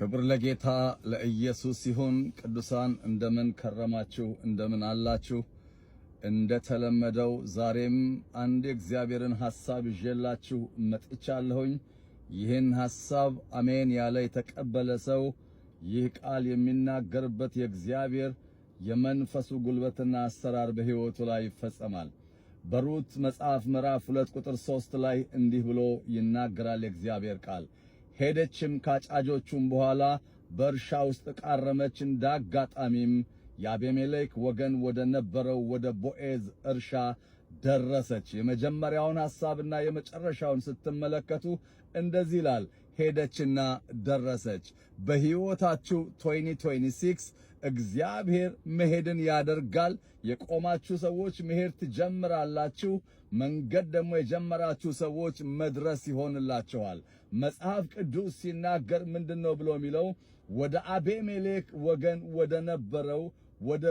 ክብር ለጌታ ለኢየሱስ ይሁን። ቅዱሳን እንደምን ከረማችሁ? እንደምን አላችሁ? እንደተለመደው ዛሬም አንድ የእግዚአብሔርን ሐሳብ ይዤላችሁ መጥቻለሁኝ። ይህን ሐሳብ አሜን ያለ የተቀበለ ሰው ይህ ቃል የሚናገርበት የእግዚአብሔር የመንፈሱ ጉልበትና አሰራር በሕይወቱ ላይ ይፈጸማል። በሩት መጽሐፍ ምዕራፍ 2 ቁጥር 3 ላይ እንዲህ ብሎ ይናገራል የእግዚአብሔር ቃል። ሄደችም ካጫጆቹም በኋላ በእርሻ ውስጥ ቃረመች። እንዳጋጣሚም የአቤሜሌክ ወገን ወደ ነበረው ወደ ቦኤዝ እርሻ ደረሰች። የመጀመሪያውን ሐሳብና የመጨረሻውን ስትመለከቱ እንደዚህ ይላል፣ ሄደችና ደረሰች። በሕይወታችሁ 2026 እግዚአብሔር መሄድን ያደርጋል። የቆማችሁ ሰዎች መሄድ ትጀምራላችሁ። መንገድ ደግሞ የጀመራችሁ ሰዎች መድረስ ይሆንላችኋል። መጽሐፍ ቅዱስ ሲናገር ምንድነው ብሎ የሚለው? ወደ አቤሜሌክ ወገን ወደ ነበረው ወደ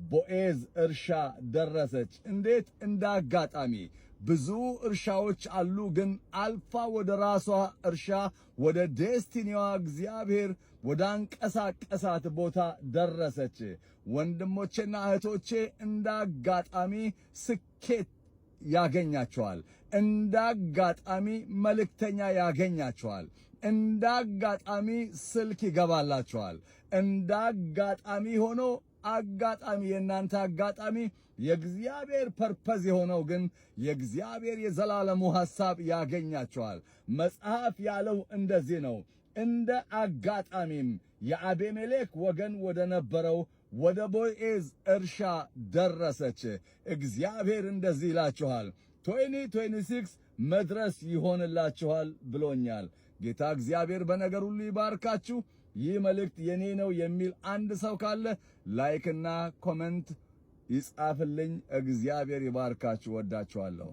ቦኤዝ እርሻ ደረሰች። እንዴት? እንዳጋጣሚ ብዙ እርሻዎች አሉ፣ ግን አልፋ ወደ ራሷ እርሻ ወደ destiny ዋ እግዚአብሔር ወደ አንቀሳቀሳት ቦታ ደረሰች። ወንድሞቼና እህቶቼ፣ እንዳጋጣሚ ስኬት ያገኛችኋል። እንዳጋጣሚ መልእክተኛ ያገኛችኋል። እንዳጋጣሚ ስልክ ይገባላችኋል። እንዳጋጣሚ ሆኖ አጋጣሚ የእናንተ አጋጣሚ የእግዚአብሔር purpose የሆነው ግን የእግዚአብሔር የዘላለሙ ሐሳብ ያገኛችኋል። መጽሐፍ ያለው እንደዚህ ነው። እንደ አጋጣሚም የአቤሜሌክ ወገን ወደ ነበረው ወደ ቦኤዝ እርሻ ደረሰች። እግዚአብሔር እንደዚህ ይላችኋል፣ 2026 መድረስ ይሆንላችኋል ብሎኛል። ጌታ እግዚአብሔር በነገር ሁሉ ይባርካችሁ። ይህ መልእክት የኔ ነው የሚል አንድ ሰው ካለ like ና comment ይጻፍልኝ። እግዚአብሔር ይባርካችሁ። ወዳችኋለሁ።